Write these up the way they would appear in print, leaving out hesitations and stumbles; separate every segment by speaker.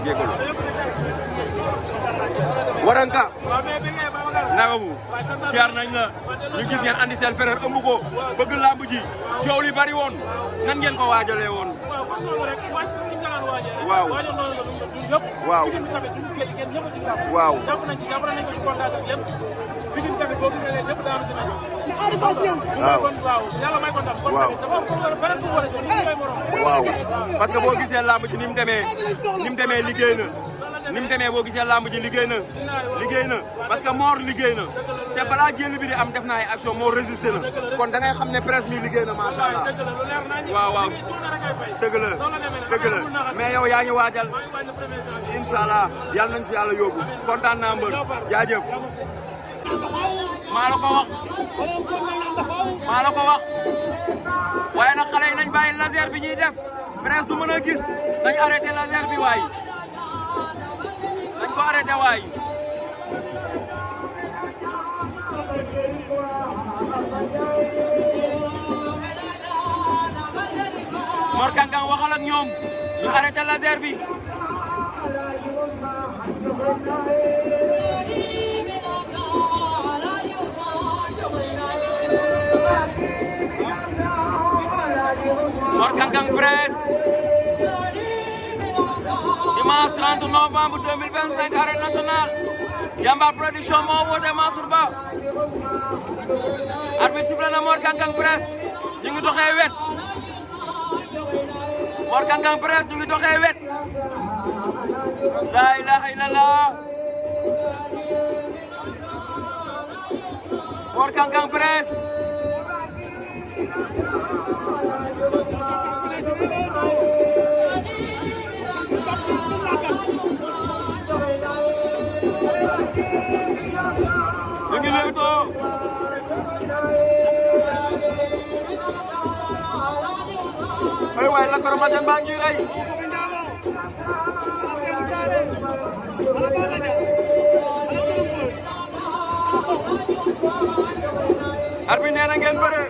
Speaker 1: jégalu Waranka naka mu siyaar nañ la ñu gis ngeen andi seen frère ëmb ko bëgg lamb ji coow li bari woon nan ngeen ko waajalee woon waaw waaw waaw waaw parce que boo gisee lamb ji ni mu demee liggéey na ni mu demee boo gisee lamb ji liggéey na parce que Mor liggéey na te balaa jël bi di am def na ay action Mor résisté na kon da ngay xam ne presse mi liggéey na macha allah waaw waaw dëgg la mais yow yaa ngi waajal incha allah yàlla nañ si yàlla yóbbu kontaan naa mbër jaajëf. maa la ko wax waaye nag xale yi nañ bàyyi laser bi ñuy def presse du mën a gis nañ arrêté laser bi waay nañ ko arrêté waay. Mor Kang Kang waxal ak ñoom ñu arrêté laser bi. Mor Kang Kang Presse dimanche 30 novembre 2025 arène nationale Jambar Production moo woote Mansour Ba arbitre sifflé na Mor Kang Kang Presse ñu ngi doxee wet Mor Kang Kang Presse ñu ngi doxee wet la ilaha illallah Mor Kang Kang Presse ñu ngi lewtoo ay waay la koro maten baa ngi rey arbi nee na ngeen bëre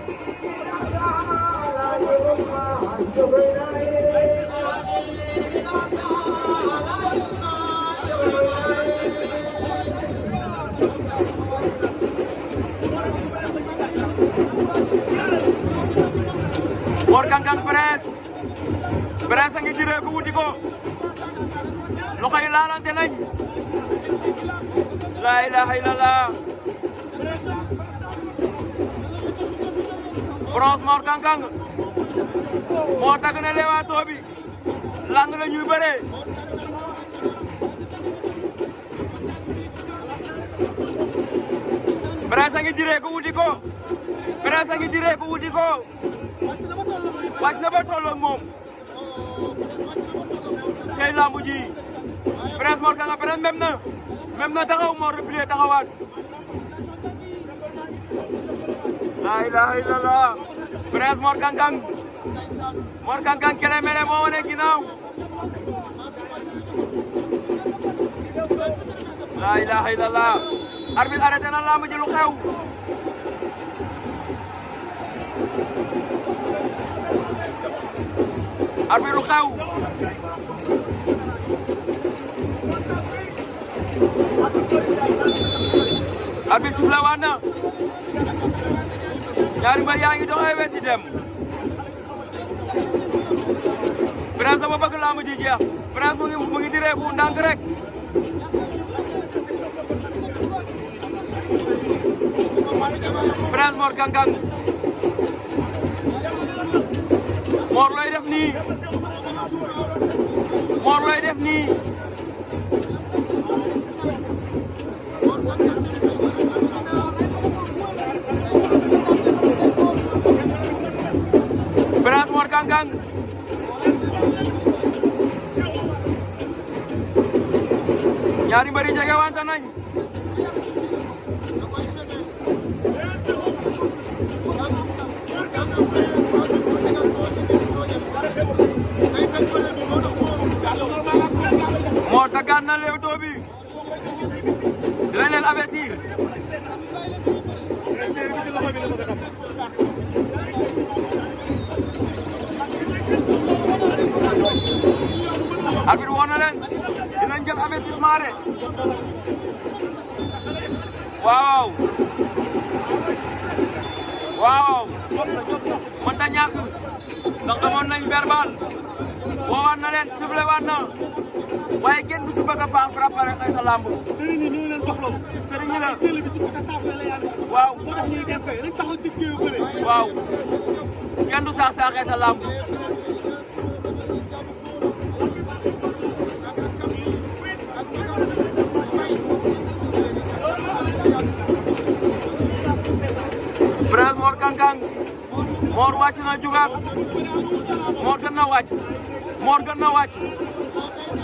Speaker 1: Mor Kang Kang Presse a ngi diree ko wuti ko loxo yi laalante nañ la ilaha illallah Bronze Mor Kang Kang moo tag ne lewaatoo bi lang la ñuy bëree Presse a ngi diree ko wuti ko wàcc na ba tolloog moom cey lambu ji Presse Mor Kang Kang Presse même na taxaw Mor replié taxawaat la ilaha illallah Presse Mor Kang Kang kele mele moo wane ginnaaw la ilaha illallah arbitre arrêté na lambu ji lu xew arbitre lu xew arbitre sifflé waat na ñaari mbër yaa ngi doxee wet di dem Presse dafa bëgg lamb ji jeex Presse mu ngi direeku ndànk rek Presse Mor Kang Kang Mor looy def nii Presse Mor Kang Kang ñaari mbër yi jege wante nañ moo taggaat na Leewtoo bi dinañ leen avertir avertissement de waaw waaw mënta ñàkk ndax amoon nañ verbal woowaat na leen sifflé waat na waaye kenn du ci bëgg a baax préparé xëy sa lamb
Speaker 2: sëriñ yi ñoo leen doxloo
Speaker 1: sëriñ yi la
Speaker 2: jël bi ci côté saaf la yàlla
Speaker 1: waaw
Speaker 2: moo tax ñuy dem fay dañ taxaw digg yu bëre
Speaker 1: waaw kenn du saax saaxee sa lamb Prince Mor Kang Kang Mor wàcc na jugaat Mor gën na wàcc Mor gën na wàcc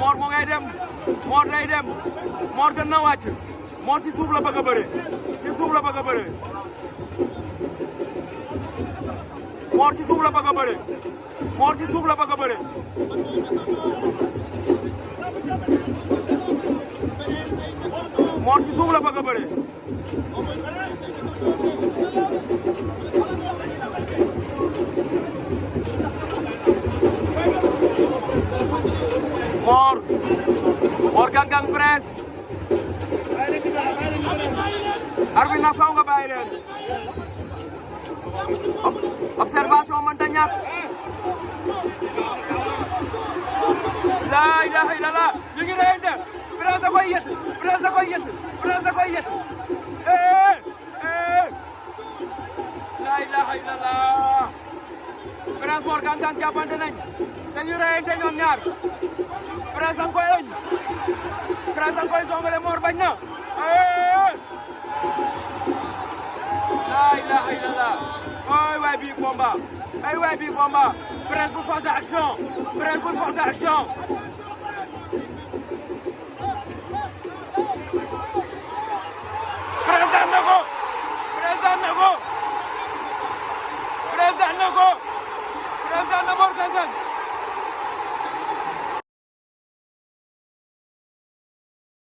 Speaker 1: Mor moo ngay dem Mor day dem Mor gën na wàcc Mor ci suuf la bëgg a bëre ci suuf la bëgg a bëre Mor ci suuf la bëgg a bëre Mor ci suuf la bëgg a bëre Mor ci suuf la bëgg a bëre Mor Kang Kang Prince arbitre na faw nga bàyyi leen observation mënta ñàkk la ilaha illallah ñu ngi reyante Prince da koy yett Prince da koy yett Prince da koy yett la ilaha illallah Prince Mor Kang Kang jàppante nañ te ñu reyante ñoom ñaar Prince ang koy ëñ Prince ang koy songale Mor bañ na la ilaha illallah ay waay bii combat ay waay bii combat Prince pour forcer action Prince pour forcer action Prince daan na ko Prince daan na ko Prince daan na ko Prince daan na Mor Kang Kang